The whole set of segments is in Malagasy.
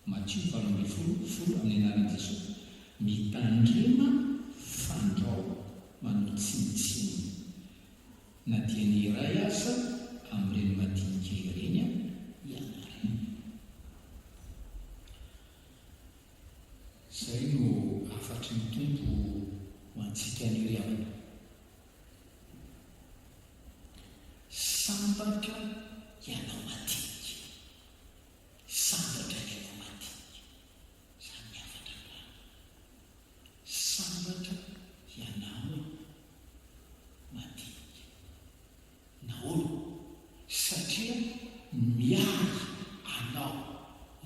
Matio 18, 10 Amin'ny anaran'i Jesoa, mitandrema fandrao manao tsinontsinona na dia ny iray aza amin'ireny madinika ireny ianareo. Izay no hafatry ny Tompo ho antsika anio ry havana. Sambatra ianao madinika. Sambatra ianao madinika. Izany ny hafatra androany. Sambatra ianao madinika. Nahoana? Satria miahy anao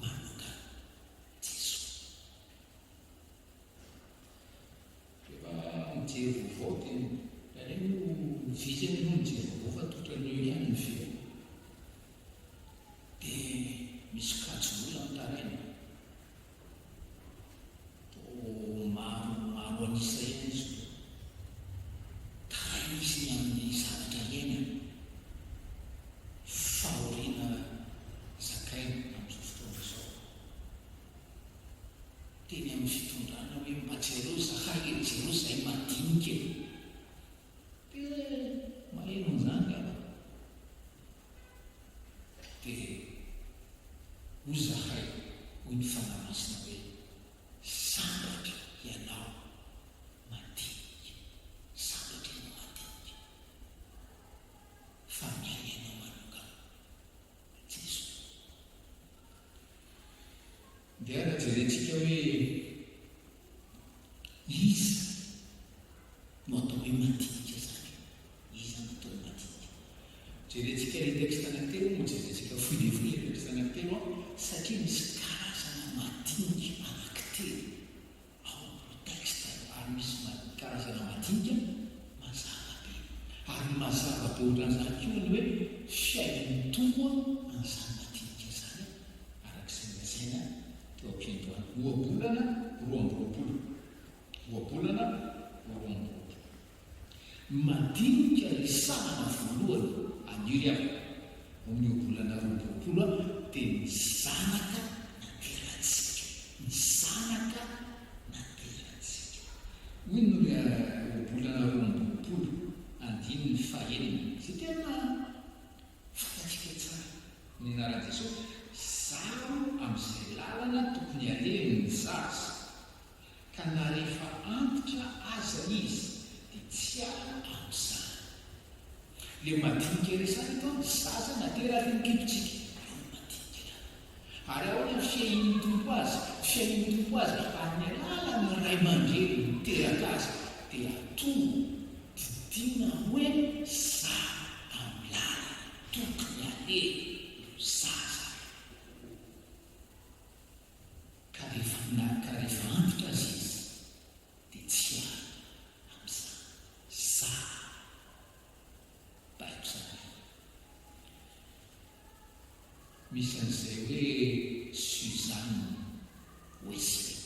manokana Jesoa. Rehefa mijery vaovao dia indraindray moa vitsy anie aloha mijery vaovao fa totran'ny eo ihany ny feo. Dia misy kajin'olona mitaraina. Toa maro maro an'isa ihany izy ireo. Taraina izy ny amin'ny zavatra iainany. Fahoriana zakaina amin'izao fotoana izao. Teny amin'ny fitondrana hoe mba jereo zahay e, jereo zahay madinika e. Dia maheno an'izany angamba. Dia hoy zahay, hoy ny Fanahy Masina hoe, Sambatra ianao madinika, sambatra ianao madinika, fa miahy anao manokana Jesoa. Ndeha raha jerentsika hoe iza no atao hoe madinika izany. Iza no atao hoe madinika? Jerentsika ilay texte anankitelo moa, jerentsika fohy dia fohy ilay texte anankitelo an, satria misy karazana madinika anankitelo ao amin'ireo texte ireo ary misy karazana madinika mazava be. Ary mazava be ohatran'izany koa ny hoe fiainan'ny Tompo an'izany madinika izany araka izay nolazaina teo am-piandohana. Ohabolana 22. Ohabolana 22. Madinika resahana voalohany anio ry havana, ao amin'ny ohabolana 22 dia ny zanaka naterantsika. Ny zanaka naterantsika. Hoy ny ohabolana 22 andininy fahenina, izay tena fantatsika tsara. Ny anaran'i Jesosy, zaro amin'izay lalana tokony alehany ny zaza. Ka na rehefa antitra aza izy dia tsy hiala amin'izany. Le madinika resahina eto an, zaza nateraky ny kibontsika, io no madinika ihany. Ary ahoana ny fiahian'ny Tompo azy? Fiahian'ny Tompo azy amin'ny alalan'ny ray aman-dreny niteraka azy dia atoro, didiana hoe zara amin'ny lalana tokony aleha ireo zaza ireo. Ka rehefa na ka rehefa antitra aza izy dia tsy hiala amin'izany. Za baiko izany e. Misy an'izay hoe Suzanne Wesley.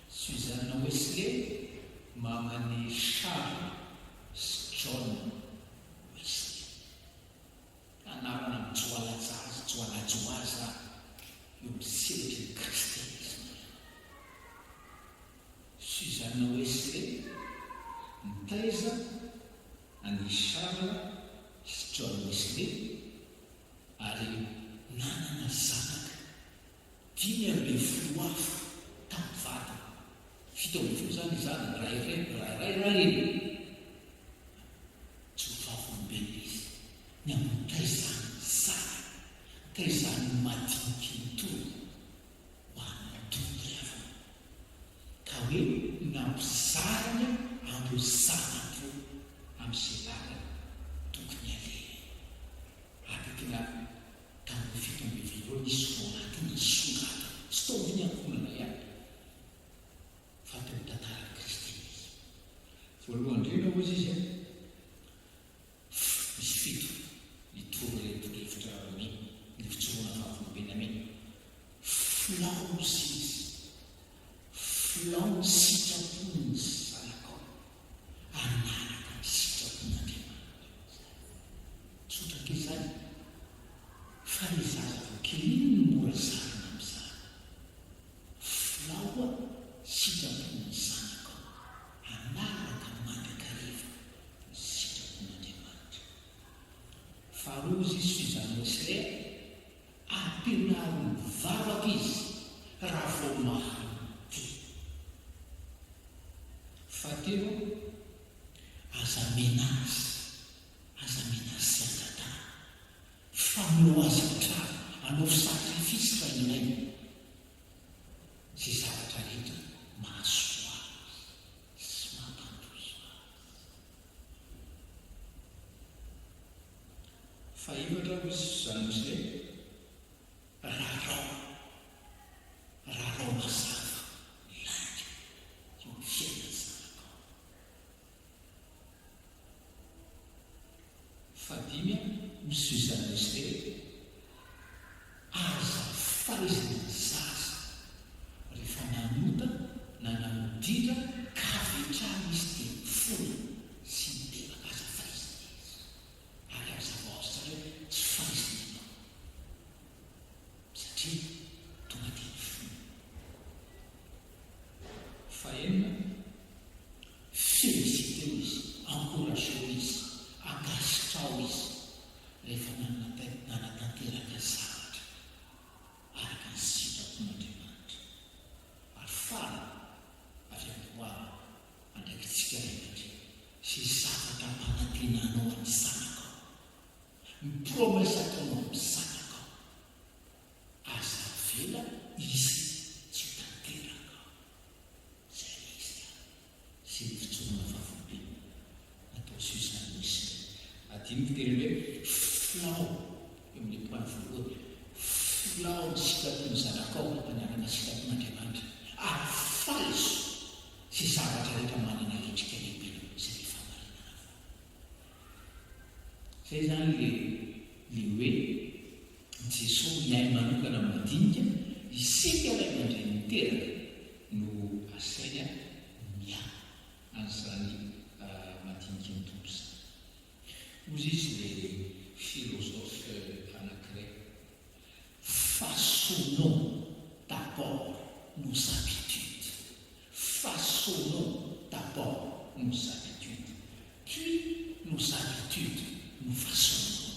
Suzanne Wesley maman'i Charles sy John Wesley. Anarana mijoalajaza, joalajoaza eo amin'ny sehatry ny kristianisma ihany. Suzanne Wesley nitaiza an'i Charles sy John Wesley ary nanana zanaka 15 hafa tamin'ny vadiny. 17 izany ny zanany, raha iray, raha iray rainy. Tsy ho vavolombelona izy ny amin'ny taizan'ny zanany, taizan'ny madiniky ny Tompo ho an'ny Tompo ry havana. Ka hoe nampizariny an'ireo zanany ireo amin'izay lalana tokony halehany. Ary dia tena tamin'ireo 17 ireo nisy voalatiny nisongadina, tsy tao amin'ny ankohonana ihany. fa teo amin'ny tantaran'ny kristianisma. Voalohany indrindra hozy izy an, misy fito ny torohevitra omeny, ny fijoroana vavolombelona ameny. Filao hozy izy, filao ny sitrapon'ny zanakao, hanaraka ny sitrapon'Andriamanitra. Tsotra ange izany, fa ilay zaza vao kely iny no mora zarina amin'izany. Hozy izy Suzanne Wesley, ampianaro mivavaka izy raha vao mahay miteny. Fahatelo, aza menace, aza menace angatahana. Famono azy hatrany, anaovy sacrifice raha ilaina, izay zavatra rehetra mahasoa azy sy mampandroso azy. Fahefatra hoy Suzanne Mosley, rarao, rarao mazava ny lainga eo amin'ny fiainan'ny zanakao. Fahadimy, hoy Suzanne Mosley, aza faizina ny zaza rehefa nanota na nanao ditra ka avy hatrany izy dia mifona sy mibebaka. Aza faizina izy. Ary hazavao azy tsara hoe tsy faizina ianao satria tonga dia mifona. Fahenina, Féliciteo izy, encourageo izy, ankasitraho izy rehefa nanatanteraka zavatra araka ny sitrapon'Andriamanitra. Ary farany, avy amin'ny hoavy, andraikitsika ray aman-dreny sy zavatra ampanantenanao an'ny zanakao, ny promesse ataonao amin'ny zanakao, aza avela izy tsy ho tanteraka. Izay ilay izy ka. Sy ny fijoroana vavolombelona natao Suzanne Wesley. Adinoko teny hoe filao eo amin'ilay point voalohany. Filao ny sitrapon'ny zanakao hanaraka sitrapon'Andriamanitra. Ary faizo sy zavatra rehetra manana endrika lehibe izay ilay fahamarinana avokoa. Izay izany ilay ilay hoe Jesoa miahy manokana ny madinika, isika ray aman-dreny niteraka no asaina miahy an'izany madiniky ny Tompo izany. Hozy izy ilay philosophe anankiray, façonnons d'abord nos habitudes, façonnons d'abord nos habitudes, puis nos habitudes nous façonneront.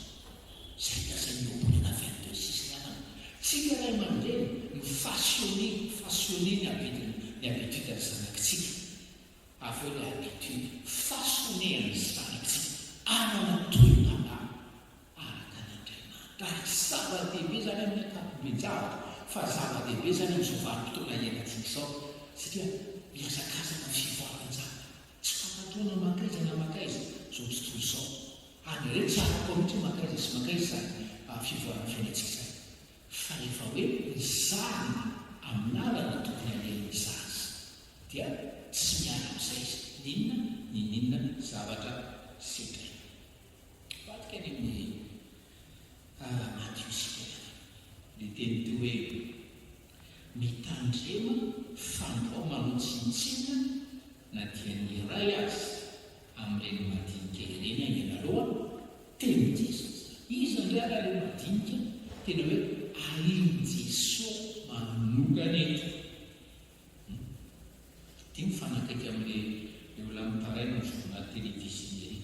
Izay lazain'ny Ohabolana 22 six ry havana. Tsika ray aman-dreny mi-façonner, façonner ny habitude, ny habitude an'ny zanakitsika. Avy eo ilay habitude, façonner an'ny zanakitsika hanana toe-panahy araka an'Andriamanitra. Ary zava-dehibe izany amin'ny ankapoben-javatra, fa zava-dehibe izany amin'izao vanim-potoana iainantsika izao, satria mihazakazaka ny fivoaran-javatra. Tsy fantatrao na mankaiza na mankaiza izao tontolo izao. Ary indraindray tsy arakao mihitsy hoe mankaiza sy mankaiza izany fivoaran'ny fiainantsika izany. Fa rehefa hoe mizarina amin'ny lalana tokony alehan'ny zaza dia tsy miala amin'izay izy, n'inona n'inona zavatra sedraina. Mivadika any amin'ny Matio isika ry havana. Ilay teny teo hoe mitandrema fandrao manao tsinontsinona na dia ny iray aza amin'ireny madinika ireny aho ianareo an, tenin'i Jesosy izany. Iza indray ary ilay madinika tena hoe ahian'i Jesoa manokana eto? Dia mifanakaiky amin'ilay olona mitaraina amin'ny journal télévisé ery.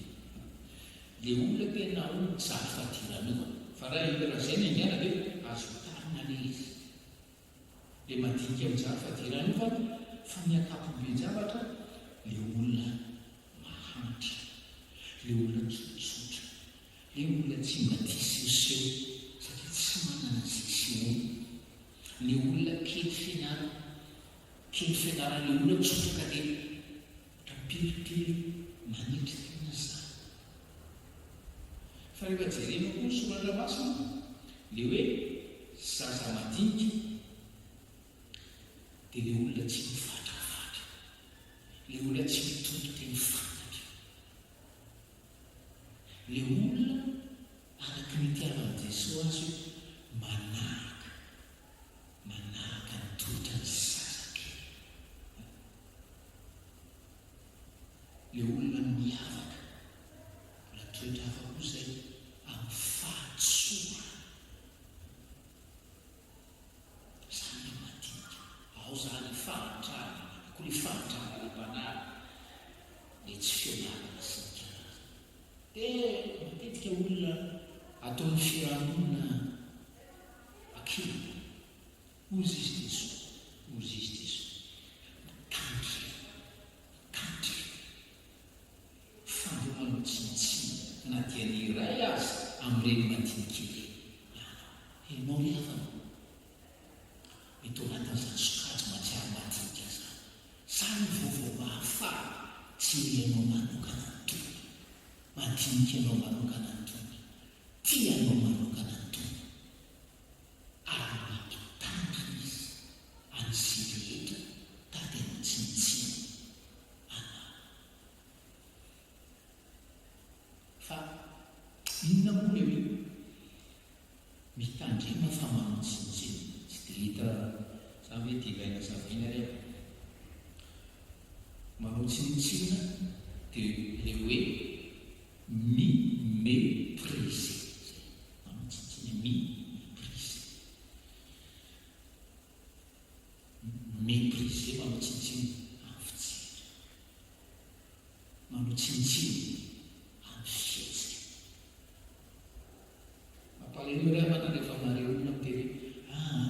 Ilay olona tena ho mijaly fadiranovana. Fa raha io lazaina ingana ve azo otarina ilay izy. Ilay madinika mijaly fadiranovana fa ny ankapoben-javatra ilay olona mahantra, ilay olona tsotsotra, ilay olona tsy mba tia sehoseho satria tsy manana izay sehoany. Le olona kely fianarana, kely fianarana le olona tsotra ka dia ohatra piripiri manetry tena zany. Fa rehefa jerena koa ny soratra masina, le hoe zaza madinika dia le olona tsy mivatrafatra, le olona tsy mitompo teny fantatra, le olona Araka ny itiavan'i Jesoa azy hoe manahaka, manahaka ny toetran'ny zazakely. Ilay olona miavaka, mbola toetra hafa koa izay, amin'ny fahatsorana. Izany ilay madinika. Ao izany ny fahantrana, na koa ilay fahantrana ara-panahy, ilay tsy fianarana sy ny karazany. Dia matetika olona Ataon'ny fiarahamonina ankilany. Hozy izy Jesoa, hozy izy Jesoa. Mitandrema, mitandrema. Fandroa manao tsinontsinona na dia ny iray aza amin'ireny madinika ireny ianao. Ianao ry havana, mety ao anatin'izany sokajy mahatsiaro madinika izany. Izany ny vaovao mahafaly, tsy ianao manokana ny Tompo. Madinika anao manokana ny Tompo. Tia anao manokana ny Tompo. Ary mampitandrina Izy an'izay rehetra tady hanao tsinontsinona anao. Fa inona moa ilay hoe mitandrema fa manao tsinontsinona? Tsy dia hita izany ve dia ilaina zavaina ry havana? Manao tsinontsinona dia ilay hoe mi-mepriser. Izay, manao tsinontsinona, mi-mepriser. Mi-mepriser, manao tsinontsinona amin'ny fijery. Manao tsinontsinona amin'ny fihetsika. Mampalahelo ry havana rehefa mahare olona miteny hoe aa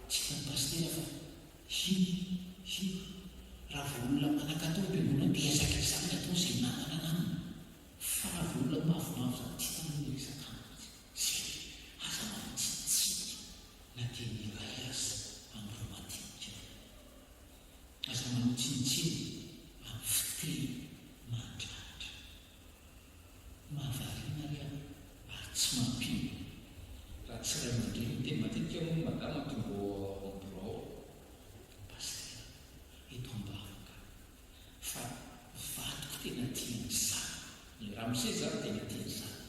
tsy hitan'i pasitera fa hi hi raha vao olona manan-katao am-piangonana dia hiazakazahany atao izay namana anaminy fa raha vao olona mavomavo izany tsy hitanao ny resaka aminy mihitsy. Zay aza manao tsinontsinona na dia ny iray aza amin'ireo madinika ireo. Aza manao tsinontsinona amin'ny fiteny mandratra. Mahavariana ry aho ary tsy mampino. Raha tsy ray aman-dreny miteny matetika moa madama tonga ao amin'ny birao ao, Pasitera, eto am-bavaka fa vadiko tena tia ny zanako. Ny ramose izany tena tia ny zanany.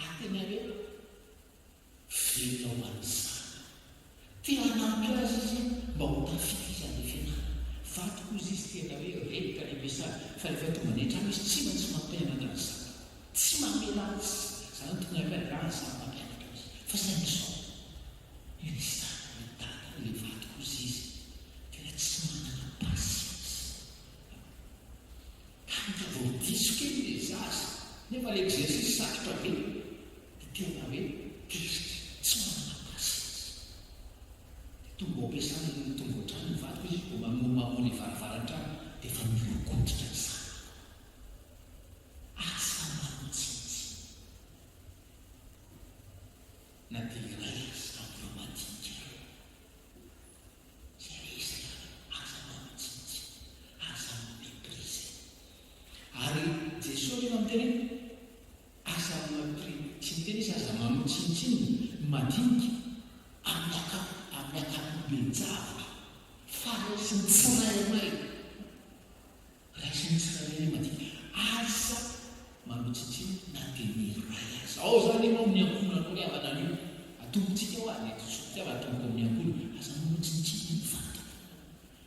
Ary tena hoe velona ho an'ny zanany. Te hanampy azy izy mba ho tafita izy any fianarana. Vadiko hozy izy tena hoe reraka any am-piasana fa rehefa tonga any an-trano izy tsy maintsy mampianatra ny zanany. Tsy mamela azy zany tonga any am-pianarana izaho mampianatra azy. Fa saingy izao, ilay zanany, ilay dada, ilay vadiko hozy izy tena tsy manana patience. Tahaka vao diso kely ilay zaza nefa ilay exercice sarotra be dia tena hoe tezitra, tsy manana patience. Dia tonga ao am-piasana iny tonga ao an-trano ny vadiko izy vao mamoha ny varavaran-trano dia efa mihoron-koditra ny zanako. Asa manao tsinontsinona na dia iray aza amin'ireo madinika ireo. Izay resy ihany, aza manao tsinontsinona, aza mi-mepriser. Ary Jesoa anefa miteny hoe, aza mi-mepri-, tsy miteny izy aza manao tsinontsinona ny madinika amin'ny aka-, amin'ny ankapoben-javatra, fa raisin'ny tsirairay. Raisin'ny tsirairay ny madinika. Aza manao tsinontsinona na dia ny iray aza. Ao izany ianao amin'ny ankohonanao ry havana anio. Atombotsika hoa ny eto Sofia atomboka amin'ny ankohonana. Aza manao tsinontsinona ny vadinao.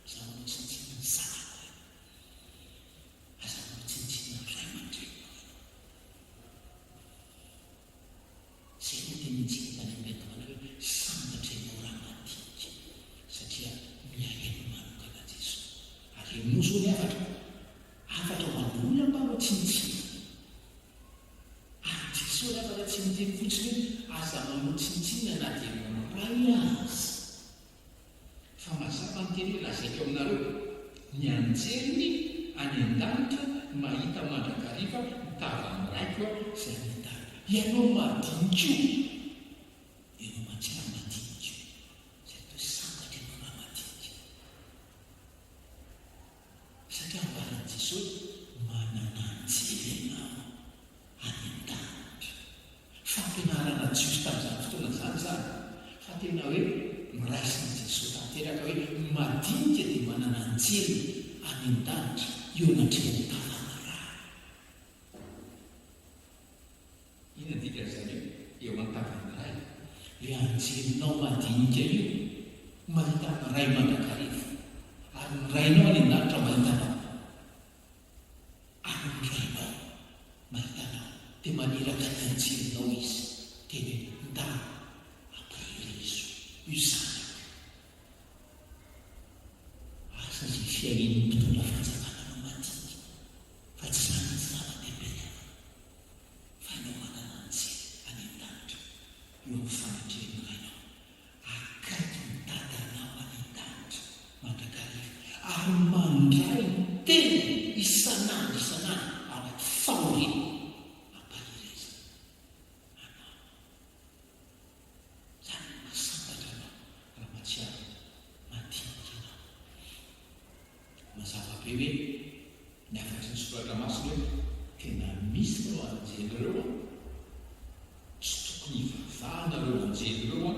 Aza manao tsinontsinona ny zanakao ianao. Aza manao tsinontsinona ny ray aman-dreninao ianao. Izay no tenintsika tany am-piandohana hoe sambatra ianao raha madinika satria mihaino manokana Jesoa. Ary henoy izao ny hafatra, hafatra ho an'ny olona mpanao tsinontsinona. Ary Jesoa ny hafatra tsy niteny fotsiny hoe aza manao tsinontsinona na dia ny ray aza. Fa mazava ny teny hoe lazaiko aminareo, ny anjeliny any an-danitra mahita mandrakariva ny tavan'ny Raiko izay any an-danitra. Ianao madinika io, ianao mahatsiaro madinika io, izay toa sambatra ianao raha madinika. Satria ambaran'i Jesosy hoe manana anjely ianao any an-danitra. Fampianarana jiosy tamin'izany fotoana izany izany, fa tena hoe noraisin'i Jesoa tanteraka hoe ny madinika dia manana anjely any an-danitra eo anatrehan'ny tavan'ny Ray. Inona ny dikan'izany hoe eo an-tavan'ny Ray? Ilay anjelinao madinika io mahita ny Ray mandrakariva, ary ny Rainao any an-danitra mahita anao. Ary ny Rainao mahita anao, dia maniraka ny anjelinao Izy, miteny hoe, Ndà, ampaherezo io zanako io. Asa izay fiahian'ny mpitondra fanjakana anao madinika, fa tsy izany ny zava-dehibe ry havana. Fa. Teniny isan'andro isan'andro ao anaty fahoriana ampaherezana anao. Izany no mahasambatra anao raha mahatsiaro madinika ianao. Mazava be hoe ny hafatry ny Soratra Masina hoe tena misy ireo anjely ireo an! Tsy tokony hivavahana ireo anjely ireo an!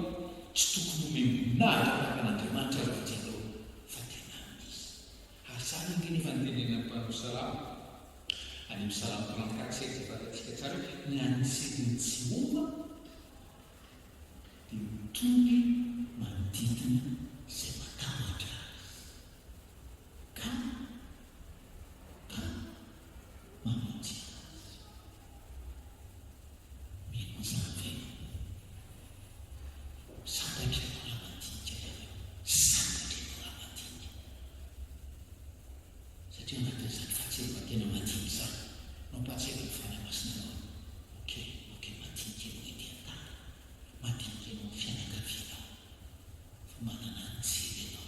Tsy tokony homem-boninahitra tahaka an'Andriamanitra ireo anjely ireo fa tena misy. Ary izany ange no efa notenenan'ny mpanao salamo any amin'ny Salamo 34 izay fantatsika tsara hoe ny anjelin'i Jehovah dia mitoby manodidina izay matahotra azy. Ka, ka mamonjy azy. Mino an'izany ve ianao? Sambatra ianao raha mandinika ry havana. Sambatra ianao raha mandinika. Satria anatin'izany fahatsiarovan-tena madinika izany no ampahatsiahivan'ny Fanahy Masina anao hoe, ok, ok, madinika ianao ety an-tany, madinika ianao amin'ny fianakavianao, fa manana anjely ianao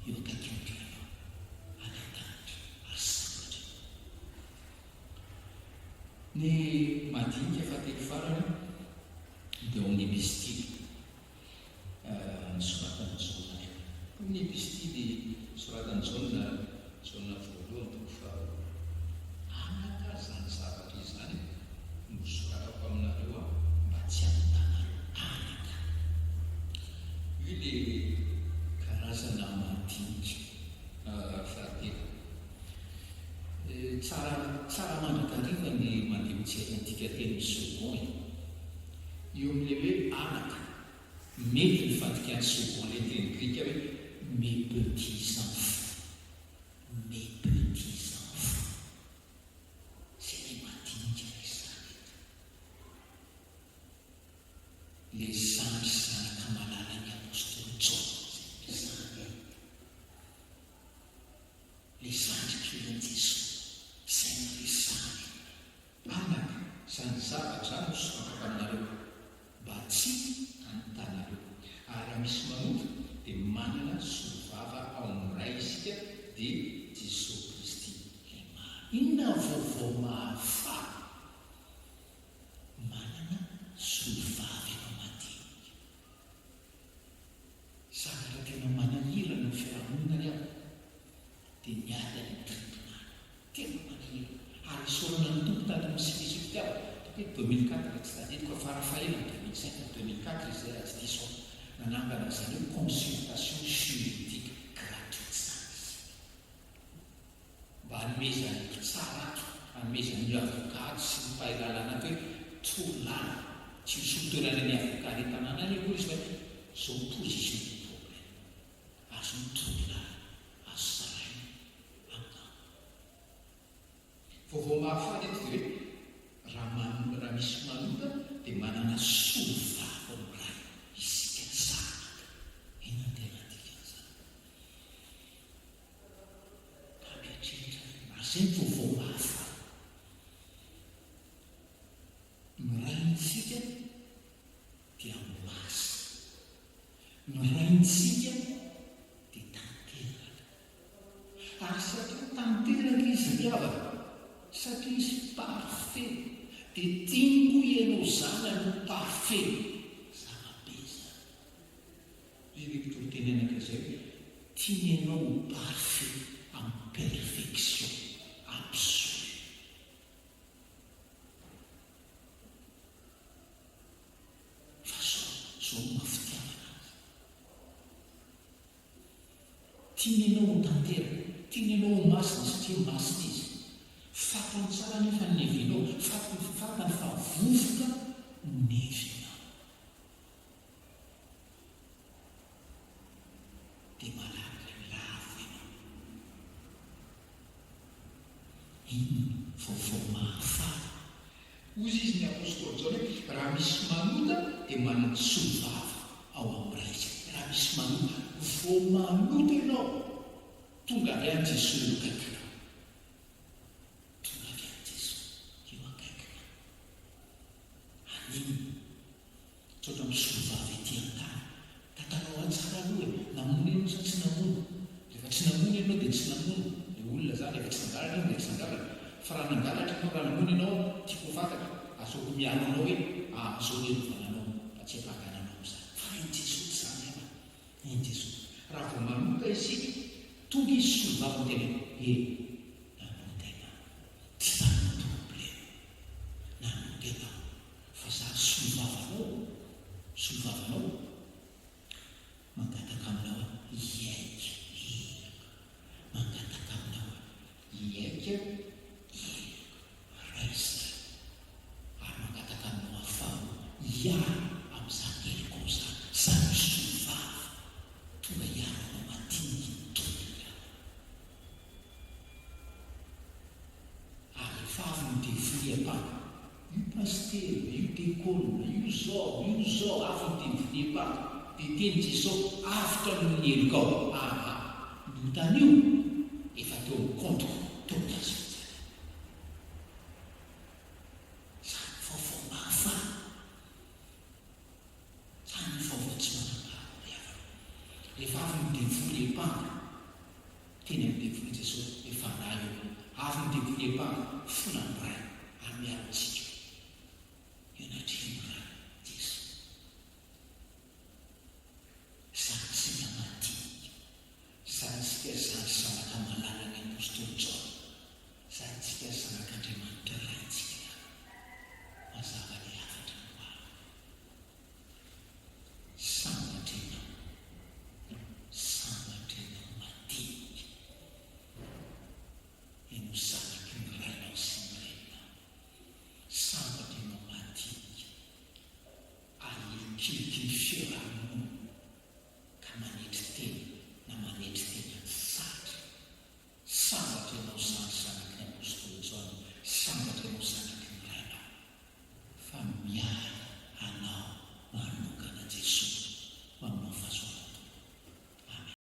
eo akaikin'ny Rainao any an-danitra ary sambatra ianao. Ny madinika fahatelo farany dia ao amin'ny epistily nosoratan'i Jaona. Amin'ny epistily nosoratan'i Jaona, Jaona voalohany toko faharoa. Anaka izany zavatra izany no soratako aminareo mba tsy hanotanareo anaka. Io ilay karazana madinika fahatelo. Tsara tsara mandrakariva ny mandeha mijery ny dikatenin'ny second e. Eo amin'ilay hoe anaka, mety ny fandikan'ny second ilay teny grika hoe mes petits enfants. Mes petits enfants. Izay ilay madinika resahana eto. Ilay zandry zanaka malalan'ny apostoly Jaona izay resahana eto. Ilay zandry kelin'i Jesoa izay noresahana eto. Anaka, izany zavatra izany no soratako aminareo, mba tsy hanotanareo. Ary raha misy manota, dia manana solovava ao amin'ny Ray isika, dia Jesoa Kristy ilay marina. Inona ny vaovao mahafaly? Manana solovava ianao madinika. Zavatra tena manahirana ny fiarahamonina ry havana dia ny ady any amin'ny tribonaly. Tena manahirana. Ary isaorana ny Tompo tato amin'ny Silicio Fitiavana, ataoko hoe 2004 raha tsy tadidiko fa farafahelany 2005 na 2004 izay raha tsy diso aho, nanangana an'izany hoe consultation juridique gratuite izany isika. Mba hanomezan'ny mpitsara ato, hanomezan'ny avocat ato sy ny mpahay lalàna ato hoe toro lalana. Tsy misolo toerana ny avocat any an-tanàna any akory izy fa hoe izao ny position du problème. Ary izao ny toro lalana azo zaraina aminao. Vaovao mahafaly eto dia hoe raha man, raha misy manota dia manana solovava amin'ny Ray isika zanaka. Inona no tena dikan'izany? Mpampiantrehitra ary izay no vaovao mahafaly. Ny Raintsika dia masina. Ny Raintsika dia tanteraka. Ary satria tanteraka Izy ry havana, satria Izy parfait, dia tiany koa ianao zanany ho parfait. Zava-be izany. Hoy ilay mpitoriteny anankiray izay hoe, Tiany ianao ho parfait amin'ny perfection absolue. Fa zao, zao no maha fitiavana azy. Tiany ianao ho tanteraka, tiany ianao ho masina satria masina Izy. Fantany tsara anefa ny nevinao, fantany fa vovoka no nevinao. Dia malaky lavo ianao. Inona no vaovao mahafaly? Hoy izy ny apostoly Jaona hoe, Raha misy manota dia manan-tsoa vava ao amin'ny Ray isika. Raha misy manota, vao manota ianao, tonga avy any Jesoa eo akaikinao. Tonga avy any Jesoa eo akaikinao. Haninona? Tsotra misolovava ety an-tany. Tantanao ahy tsara aloha e! Namono ianao sa tsy namono? Rehefa tsy namono ianao dia tsy namono. Ilay olona izany rehefa tsy. miaro anao hoe ahazao ny herovana anao fa tsy hampangana anao amin'izany. Fa hain'i Jesoa tsy izany nefa. Hain'i Jesoa. Raha vao manota isika, tonga Izy solovava miteny hoe, he, nanota ianao. Tsy mpanota problema. Nanota ianao. Fa za solovava anao, solovava anao. Mangataka aminao aho hiaiky heloka. Mangataka aminao aho hiaiky heloka. Raisina ary mangataka aminao aho faharoa hiala amin'izany helokao izany. Izany misolovava tonga hiaro anao madinika Tompo hiaro anao. Ary efa avy ny devoly hiampanga. Io pasitera, io dekona, io zao, io zao, avy ny devoly hiampanga. Dia teny Jeso, avotra noho ny helokao. Aa, ny otan'io efa teo amin'ny compte-ko, teo amin'ny hazo fijaliana. Izany vaovao mahafaly. Izany ny vaovao tsy manam-paharoa ry havana. Rehefa avy ny devoly hiampanga. Teny amin'ny devoly Jesosy hoe fanahy io. Avy ny devoly hiampanga, fona ny Ray ary miaro antsika eo anatrehan'ny Ray Jeso. Izany isika madinika, izany isika zary zanaka malalan'ny Apostoly Jaona, izany isika zanak'Andriamanitra Raintsika ihany. Mazava ilay hafatra androany. Sambatra ianao, sambatra ianao madinika, ianao zanaky ny rainao sy ny reninao. Sambatra ianao madinika, ahilikiliky ny feo ranonao.